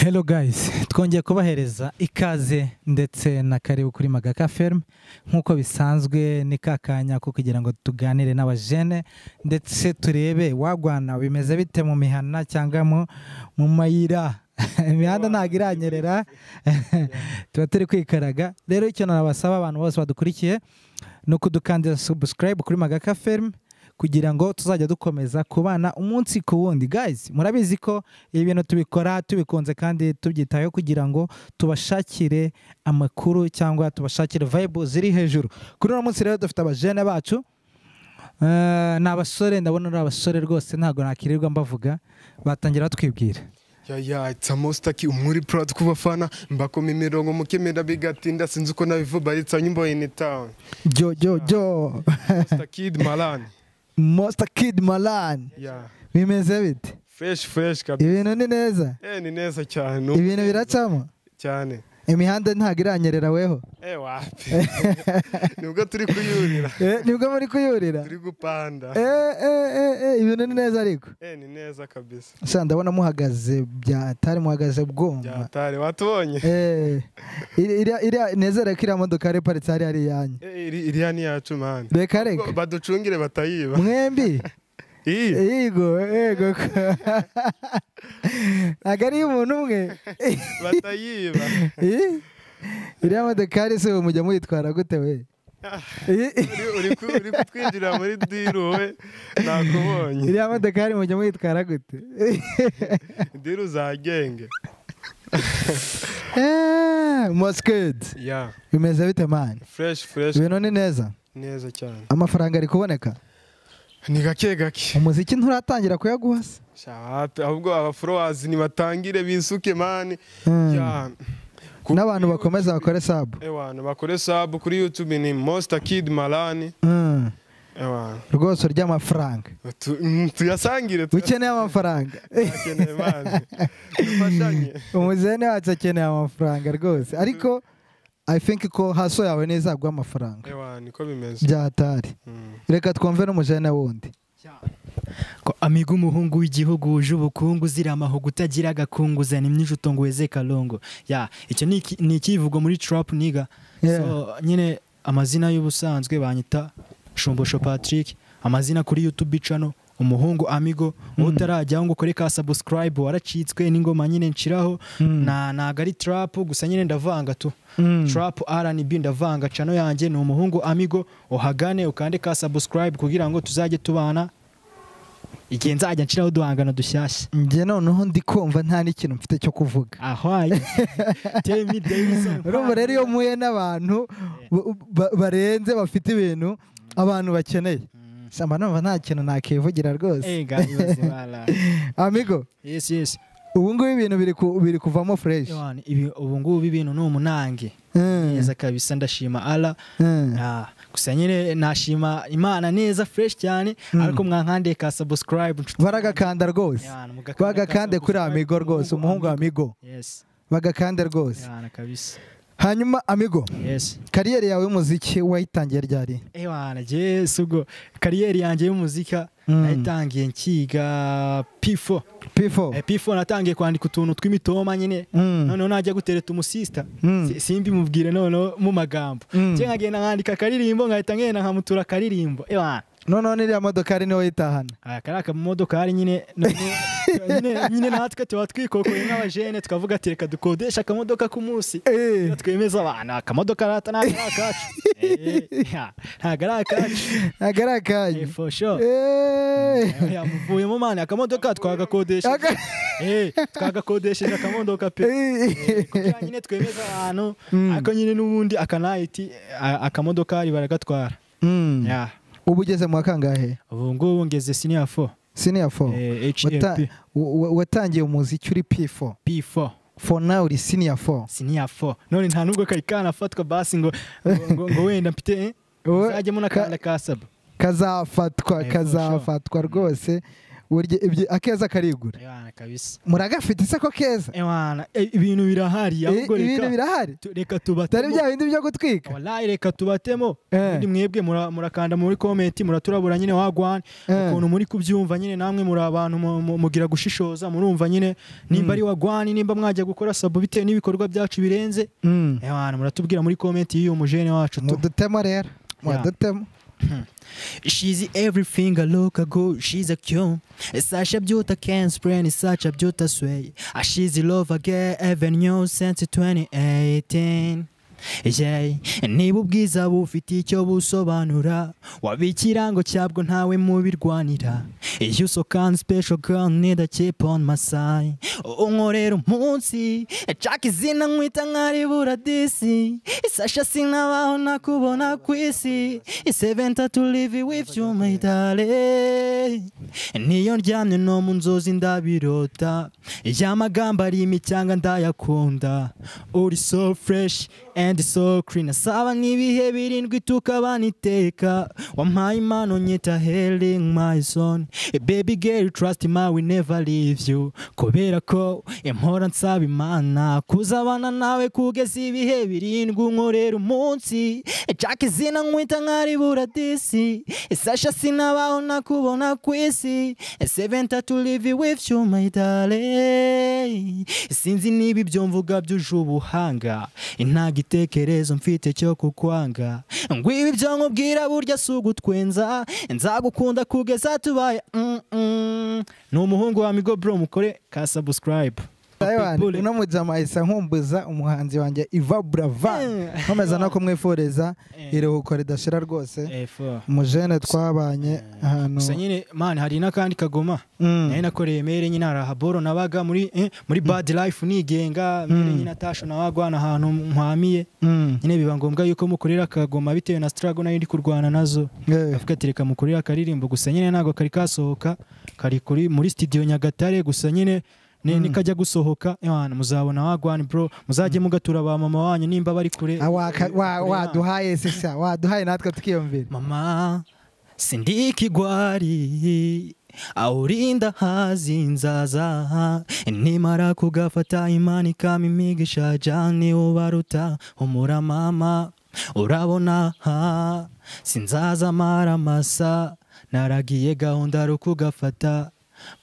Hello guys, twongeye kubahereza ikaze ndetse na karibu kuri Magaka Film. Nkuko bisanzwe ni kakanya ko kugira ngo tuganire n'abajene ndetse turebe wagwana bimeze bite mu mihana cyangwa mu mayira. Imihanda ntago iranyerera, tuba turi kwikaraga. Rero icyo nabasaba abantu bose badukurikiye ni ukudukandira subscribe kuri Magaka Film kugira ngo tuzajya dukomeza kubana umunsi ku wundi. Guys, murabizi ko ibi bintu tubikora tubikunze kandi tubyitayeho kugira ngo tubashakire amakuru cyangwa tubashakire vibe ziri hejuru. Kuri uno munsi rero dufite abajene bacu, ni abasore, ndabona ari abasore rwose, ntabwo nakirirwa mbavuga, batangira batwibwira. Ya, it's a mostaki umuri proud kubafana mbakoma imirongo mukemera bigatinda, sinzi uko nabivuga, it's a nyimbo in town. Jo jo jo. Monster Kid Malan. Monster Kid Malan. Yeah. Bimeze bite? Fresh fresh kabisa. Ibintu ni neza? Ni neza cyane. Ibintu biracamo? Cyane. Imihanda ntago iranyerera weho? Wapi. Nibwo turi kuyurira. Nibwo muri kuyurira? Turi gupanda. Ibintu ni neza ariko? Ni neza kabisa. Sha ndabona muhagaze byatari, muhagaze bwoma. Byatari watubonye? Iriya nezere ko iriya modoka yari iparitse hari ari iyanyu. Iriya ni yacu man. Reka reka. Baducungire batayiba. Mwembi? Yego, yego. Ntago ari umuntu umwe. Batayiba. Iriya modokari se mujya muyitwara gute we? Uri kutwinjira muri diru we, nakubonye. Iriya modokari mujya muyitwara gute? Diru za genge. Moskid. Yeah. Bimeze bite man? Fresh fresh. Ibintu ni neza? Neza cyane. Amafaranga ari kuboneka? Ni gake gake. Umuziki nturatangira kuyaguha se? Shape, ahubwo aba followers ni batangire bisuke man. Ya. N'abantu bakomeza bakore sub. Ewana bakore sub kuri YouTube ni Monster Kid Malani. Ewana. Rwose urya amafaranga. Tuyasangire. Ukeneye amafaranga. Akeneye man. Dufashanye. Umuzene wacu akeneye amafaranga rwose. Ariko I think ko haso yawe neza agwa amafaranga. Ewa niko bimeze. Byatari. Reka twumve n'umujene wundi. Ko amigo umuhungu w'igihugu uje ubukungu zira amahugu utagira agakunguza ni myijuto ngo weze kalongo. Ya, icyo ni ikivugo muri trap niga. So nyine amazina y'ubusanzwe banyita Shumbosho Patrick, amazina kuri YouTube channel umuhungu amigo, utarajya ngo ukore ka subscribe waracitswe n'ingoma nyine nshiraho. Na ntago ari trap gusa nyine ndavanga tu. Trap R&B ndavanga. Channel yanjye ni umuhungu amigo, uhagane ukande ka subscribe kugira ngo tuzajye tubana igihe nzajya nshiraho duhangano dushyashya. Njye noneho ndi kumva nta n'ikintu mfite cyo kuvuga. Ahwaye. Tell me Davison. Urumva rero iyo muye n'abantu barenze bafite ibintu abantu bakeneye. Samba numva nta kintu nakivugira rwose. Amigo. Yes yes. Ubu ngubu ibintu biri kuvamo fresh. Ubu ngubu ibintu ni umunange. Neza kabisa, ndashima Allah. Gusa nyine nashima Imana neza fresh cyane, ariko mwankande ka subscribe. Baragakanda rwose. Bagakande kuri Amigo rwose, umuhungu Amigo. Yes. Bagakande rwose. Kabisa. Hanyuma Amigo. Yes. Kariyeri yawe y'umuziki wayitangiye ryari? Ewana, je ubwo kariyeri yanjye y'umuzika nayitangiye nkiga P4. P4. P4 natangiye kwandika utuntu tw'imitoma nyine. Noneho najya gutereta umusista, simbi mubwire noneho mu magambo. Je nkagenda nkandika akaririmbo nkahita ngenda nkamutura akaririmbo. Ewana. Noneho niriya modokari niwe yitahana. Kariya modokari nyine nyine natwe tuba twikokoye nk'abajene tukavuga ati reka dukodesha akamodoka k'umunsi. Twemeza abantu akamodoka rata ntabwo ari akacu. Ntabwo ari akacu. Ntabwo ari akanyu. For sure. Yamuvuyemo mani akamodoka twagakodesha. Twagakodesheje akamodoka pe. Kugira nyine twemeza abantu ariko nyine n'ubundi akanayiti akamodokari baragatwara. Yeah. Ubu ugeze mu kangahe? Ubu ngubu ngeze senior 4. Senior 4. Watangiye umuziki uri P4. P4. For now uri senior 4. Senior 4. None nta nubwo kari kanafatwa basi ngo ngo wenda mfite uzajyemo nakanda ka sub. Kazafatwa, kazafatwa rwose. Burya ibyo akeza karigura. Ewana kabisa. Muragafite se ko keza? Ewana ibintu birahari ahubwo reka. Ibintu birahari. Reka tubatemo. Tari bya bindi byo gutwika. Wallahi reka tubatemo. Ndi mwebwe murakanda muri comment muraturabura nyine wagwan ukuntu muri kubyumva nyine namwe muri abantu mugira gushishoza murumva nyine nimba ari wagwan nimba mwajya gukora sub bitewe n'ibikorwa byacu birenze. Ewana muratubwira muri comment y'uyu mujene wacu tu. Mudutemo rero. Mudutemo. She's everything I look a good, she's a cure. Such a beauty can't spread, such a beauty sway. She's the love I get even new since 2018. Yeah, niba ubwiza bufite icyo busobanura waba ikirango cyabwo ntawe mubirwanira. You so kind special girl need a chip on my side. Unkorera umunsi Jack izina nkwita nkaribura disi. Sasha sinabaho nakubona ku isi. Seven to live with you my darling. Niyo ndyamye no mu nzozi ndabirota. Y'amagambo ari imicyanga ndayakunda. Uri so fresh and so clean. Asaba n'ibihe birindwi tukabana iteka. Wampaye impano nyita healing my son. Baby girl trust me I will never leave you. Kubera ko impora nsaba Imana kuzabana nawe kugeza ibihe birindwi unkorera umunsi. Jack izina nkwita nkaribura disi. Sasha sinabaho nakubona ku isi. 7 to live with you my darling. Sinzi niba ibyo mvuga byuje ubuhanga. Nta gitekerezo mfite cyo kukwanga. Ngo ibi byo nkubwira burya si ugutwenza. Nzagukunda kugeza tubaye. Ni umuhungu wa Amigo bro mukore ka subscribe. Uno mujama ahise nkumbuza umuhanzi wanjye Iva Buravan. Nkomeza no kumwifuriza iruhuko ridashira rwose. Umujene twabanye ahantu. Gusa nyine man hari n'akandi kagoma. Nari nakoreye mere nyine arahaboro nabaga muri bad life nigenga mere nyine atasho nawagwana ahantu nkwamiye. Nyine biba ngombwa yuko mukorera akagoma bitewe na struggle nayo ndi kurwana nazo. Avuga ati reka mukorera akaririmbo gusa nyine ntago kari kasohoka kari kuri muri studio Nyagatare gusa nyine nikajya gusohoka ewana muzabona wagwan bro muzajye mugatura ba mama wanyu nimba bari kure. Waduhaye sisa waduhaye natwe tukiyumvira. Mama sindikigwari aurinda hazinzaza nimara kugafata imani kama imigisha jani ubaruta umura mama urabona sinzaza mara masa naragiye gahunda rukugafata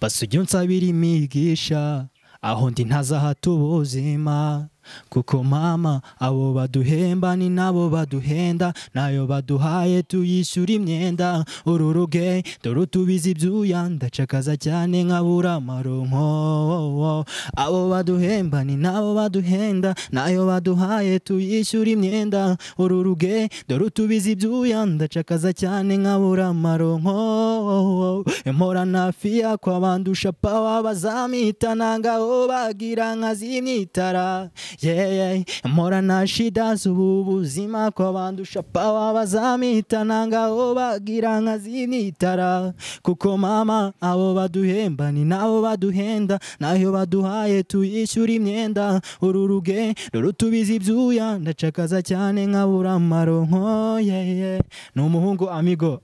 basi unsabira imigisha aho ndi ntazahata ubuzima kuko mama abo baduhemba ni nabo baduhenda nayo baduhaye tuyishyura imyenda uru ruge dore utubizi ibyuya ndacakaza cyane nkabura amaronko abo baduhemba ni nabo baduhenda nayo baduhaye tuyishyura imyenda uru ruge dore utubizi ibyuya ndacakaza cyane nkabura amaronko mpora nafiya kwabandusha pawa bazamita nangaho bagira nkazimyitara. Yeah, mpora na shida z'ubu buzima kwabandusha pawa bazamita nangaho bagira nkazimyitara kuko mama abo baduhemba ni nabo baduhenda nayo baduhaye tuyishyura imyenda uru ruge rutubizi ibyuya ndacakaza cyane nkabura amaronko. Yeah, ni umuhungu Amigo.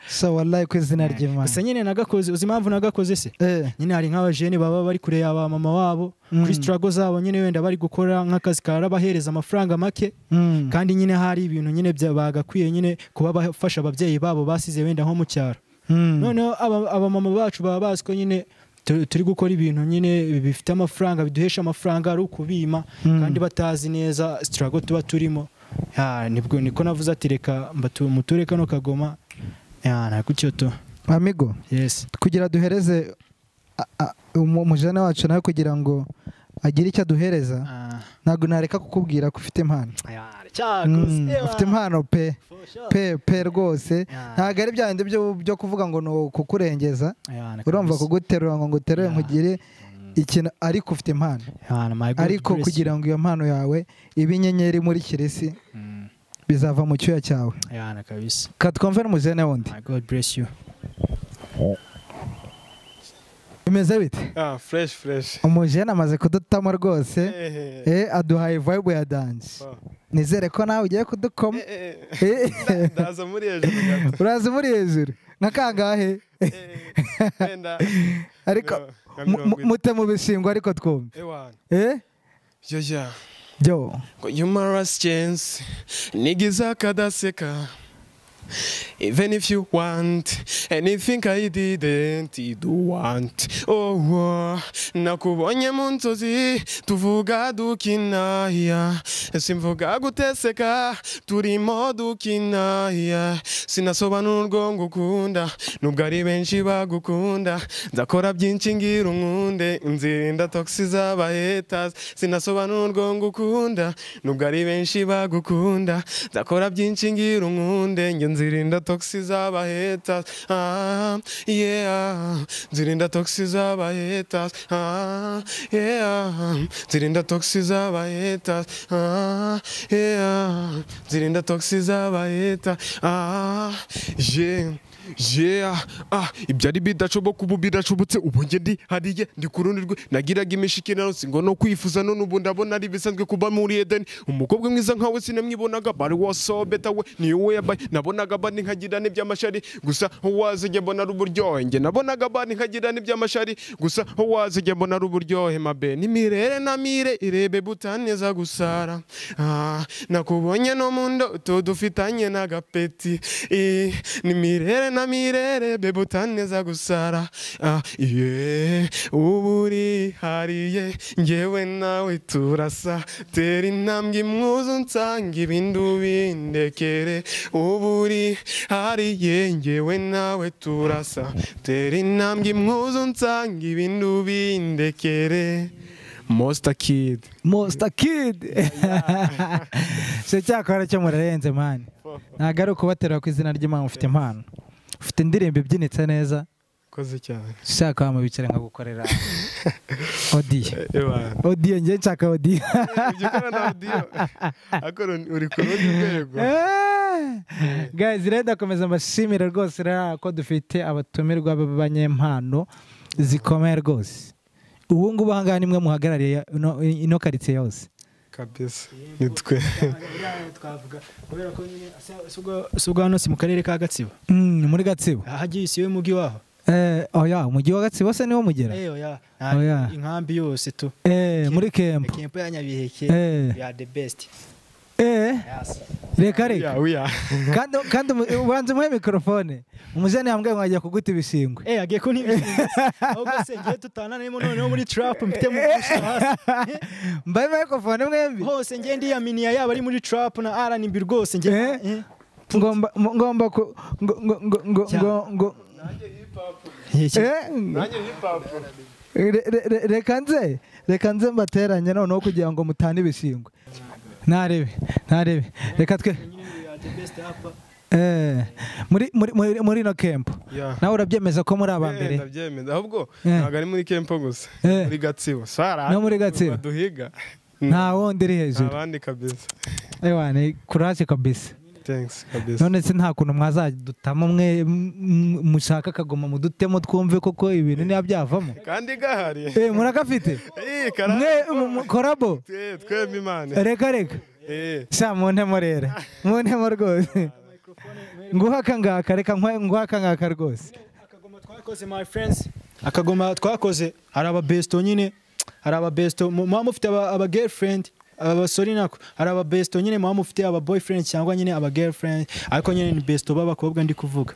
So wallahi ku izina ry'Imana. Gusa nyine nagakoze uzi impamvu nagakoze se? Nyine hari nk'abajene baba bari kure ya mama wabo kuri struggle zabo nyine wenda bari gukora nk'akazi karabahereza amafaranga make kandi nyine hari ibintu nyine bagakwiye nyine kuba bafasha ababyeyi babo basize wenda nko mu cyaro. Noneho aba mama bacu baba bazi ko nyine turi gukora ibintu nyine bifite amafaranga biduhesha amafaranga ari ukubima kandi batazi neza struggle tuba turimo. Nibwo niko navuze ati reka muture kano kagoma. Na kucyo to Amigo. Yes. Kugira duhereze umujana wacu nawe kugira ngo agire icyo aduhereza ntabwo nareka kukubwira ko ufite impano. Ufite impano pe pe pe rwose ntabwo ari bya bindi byo kuvuga ngo ni kukurengeza urumva kuguterura ngo nguterure nkugire ikintu ariko ufite impano ariko kugira ngo iyo mpano yawe ibe inyenyeri muri kirisi bizava mu cyuya cyawe. Katwumve n'umujene wundi. God bless you. Bimeze bite? Fresh fresh. Umujene amaze kudutamo rwose. Aduhaye vibe ya dance. Nizere ko nawe ugiye kudukoma. Ndaza muri hejuru gato. Uraza muri hejuru. Nka kangahe? Ariko mute mu bishingwe ariko twumve. Yo Yo. You my last chance. Niggas akadaseka. Even if you want anything I didn't do want. Oh, nakubonye mu nzozi tuvuga dukina ya. Simvuga guteseka turimo dukina ya. Sinasobanura urwo ngukunda nubwo ari benshi bagukunda. Nzakora byinshi ngira unkunde nzirinda toxi z'aba haters. Sinasobanura urwo ngukunda nubwo ari benshi bagukunda. Nzakora byinshi ngira unkunde nzirinda toxi z'aba haters. Ah, yeah. Nzirinda toxi z'aba haters. Ah, yeah. Nzirinda toxi z'aba haters. Ah, yeah. Nzirinda toxi z'aba haters. Ah, yeah. Yeah, ibyari bidashoboka ubu birashobotse ubu nge ndi hariye ndi kurundi rwe nagiraga imishikirano singo no kwifuza none ubu ndabona ari bisanzwe kuba muri Eden. Umukobwa mwiza nkawe sinamwibonaga bari was so better we ni we yabaye nabonaga bani nkagira n'iby'amashari gusa waze nge mbona ari uburyohe nge nabonaga bani nkagira n'iby'amashari gusa waze nge mbona ari uburyohe mabe ni mirere na mire irebe butaneza gusara. Nakubonye no mu ndoto dufitanye n'agapeti ni mirere na mirere bebutaneza gusara. Yeah uburi hariye ngewe nawe turasa tera intambwe imwuzu nsanga ibindu bindekere uburi hariye ngewe nawe turasa tera intambwe imwuzu nsanga ibindu bindekere. Monster Kid. Monster Kid. Se cyakora cyo murarenze man. Ntago ari ukubatera ku izina ry'Imana ufite impano. Ufite indirimbo ibyinitse neza. Koze cyane. Shaka wamubicare nkagukorera audio. Audio nge nshaka audio. Ujye ukora na audio. Akora uri ku rundi rwego. Guys, rero ndakomeza mbashimira rwose ko dufite abatumirwa b'abanyempano zikomeye rwose. Ubu ngubu aha ngaha nimwe muhagarariye ino quartier yose. Kabisa. Nitwe. Twavuga kubera ko nyine subwo hano si mu karere ka Gatsibo. Muri Gatsibo. Ahagiye isi y'umugi waho. Oya, umugi wa Gatsibo se niwo mugera? Oya. Inkambi yose tu. Muri Kempo. Kempo ya Nyabiheke. We are the best. Yes. Reka reka. Kandi ubanze muhe microphone. Umujene yambwiye ngo agiye kuguta ibishingwe. Agiye kunibishingwe. Ahubwo se ngiye tutananemo noneho muri trap mfite mu gusha hasi. Mbaye microphone mwembi. Hose ngiye ndiyaminiya yaba ari muri trap na R&B rwose ngiye. Ngomba ngomba ngo ngo ngo ngo ngo Nanjye hip hop. Reka nze mbateranye noneho kugira ngo mutane ibishingwe. Ntarebe reka twe muri no Kempo. Nawe urabyemeza ko muri aba mbere? Ndabyemeza ahubwo ntabwo ari muri Kempo gusa, muri Gatsibo. Sara no muri Gatsibo duhiga nta wundi iri hejuru abandi kabisa. Ewa ni courage kabisa. Thanks kabisa. None se nta kuntu mwazadutamo mwe mushaka kagoma mudutemo twumve koko ibintu niba byavamo kandi gahari. Murakafite mwe korabo twembi imana. Reka sha muntemo rero muntemo rwose nguha ngaka reka nguha ngaka rwose. Akagoma twakoze my friends, akagoma twakoze hari aba besto nyine, hari aba besto muba mufite aba girlfriend abasori nako hari aba besto nyine muba mufite aba boyfriend cyangwa nyine aba girlfriend ariko nyine ni besto b'abakobwa ndi kuvuga.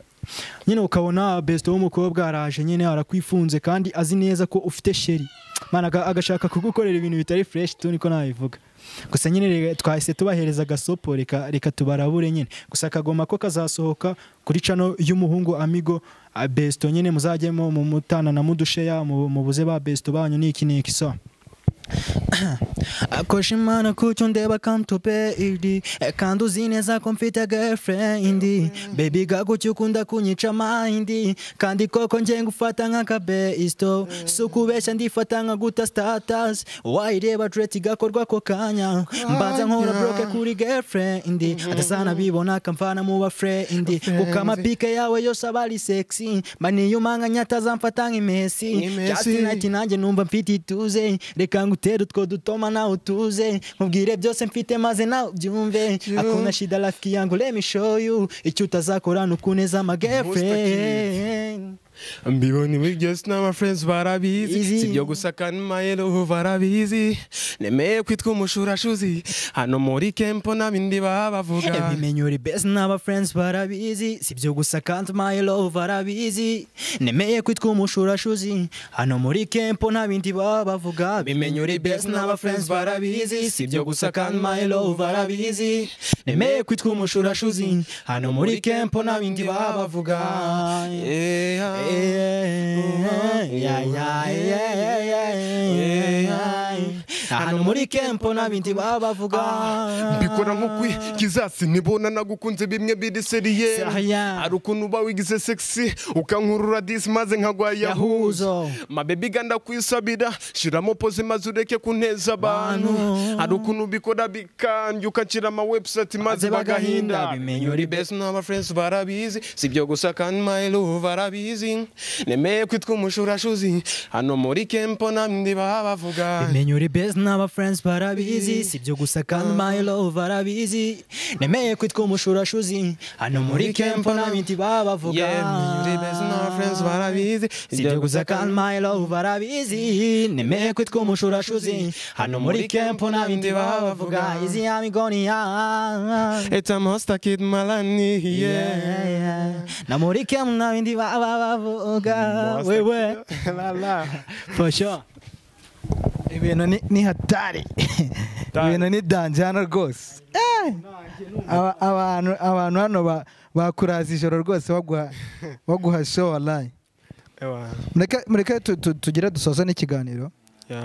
Nyine ukabona besto w'umukobwa araje nyine arakwifunze kandi azi neza ko ufite sheri mana agashaka kugukorera ibintu bitari fresh tu niko nabivuga. Gusa nyine twahise tubahereza gasopo reka tubarabure nyine. Gusa akagoma ko kazasohoka kuri channel y'umuhungu Amigo besto nyine muzajyemo mu mutana na mudusheya mubuze ba besto banyu niki niki so. Akoshimana kucho ndeba come to baby kandi uzi neza ko mfite girlfriend baby gakuki ukunda kunyica mind kandi koko nge ngufata nk'aka besto sukubeshya ndifata nka guta status wayireba dread igakorwa ko kanya mbanza nkora broke kuri girlfriend adasana bibona kamfana mu ba friend ukama pike yawe yose abari sexy mani yumanga nyatazamfata nk'imesi just night nanjye numva mfite ituze reka ngutera utwo dutoma nawe utuze mubwire byose mfite maze nawe ubyumve akuna shida rafiki yangu let me show you icyo utazakora nukuneza my girlfriend Mbibona ibyo n'aba friends barabizi Easy. sibyo gusa kandi my love barabizi nemeye kwitwa umushurashuzi hano muri kempo n'abindi baba bavuga Bimenye uri best n'aba friends barabizi sibyo gusa kandi my love barabizi nemeye kwitwa umushurashuzi hano muri kempo nta bindi baba bavuga bimenye uri best n'aba friends barabizi sibyo gusa kandi my love barabizi nemeye kwitwa umushurashuzi hano muri kempo nta bindi baba bavuga hano muri kempo nta bindi baba bavuga mbikora nko kwikizasi nibona nagukunze bimwe biri seriye Seriye. hari ukuntu uba wigize sexy ukankurura disi maze nkagwa yahuzo Yahuzo. mabebi ganda kwisabira shiramo pose maze ureke kunteza abantu Bantu. hari ukuntu ubikora bikandya ukanshyira ama website maze Maze bagahinda bagahinda. bimenye uri best n'aba friends barabizi sibyo gusa kandi my love barabizi nemeye kwitwa umushurashuzi hano muri kempo nandi baba bavuga Bimenye uri best n'aba friends barabizi sibyo gusa kandi my love barabizi nemeye kwitwa umushurashuzi hano muri kempo nta bindi baba bavuga Yeah, bimenye uri best n'aba friends barabizi sibyo gusa kandi my love barabizi nemeye kwitwa umushurashuzi hano muri kempo nta bindi baba bavuga izi yamigoni ya It's a monster kid Malani, yeah. yeah. Na muri kempo nta bindi baba bavuga wewe La la. for sure Ibintu ni hatari ibintu ni danje hano rwose. Abantu hano bakuraza ijoro rwose baguha show wallahi. Mureke tugire dusoza n'ikiganiro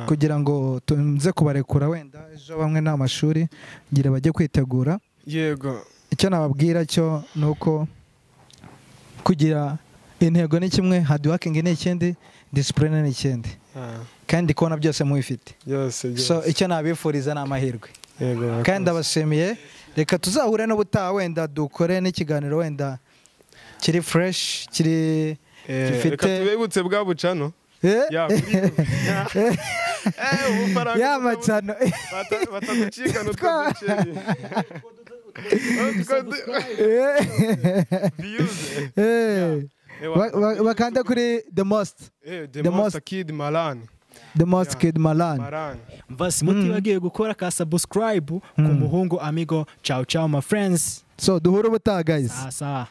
kugira ngo tuze kubarekura wenda ejo bamwe n'amashuri ngira bajye kwitegura. Yego. Icyo nababwira cyo nuko kugira intego ni kimwe, hard working ni ikindi, discipline ni ikindi. Kandi kubona byose mubifite. So icyo nabifuriza ni amahirwe. Kandi ndabashimiye, reka tuzahure n'ubutaha wenda dukore n'ikiganiro wenda kiri fresh kiri gifite. Reka tubibutse bwa bucano. Ya ya macano bataducika n'utwo duceri. Bakanda kuri the most the most kid Malani. The most kid Malani. Mvasi mutibagiye gukora ka subscribe ku muhungu amigo. Ciao ciao my friends. So duhure ubutaha guys. Sawa.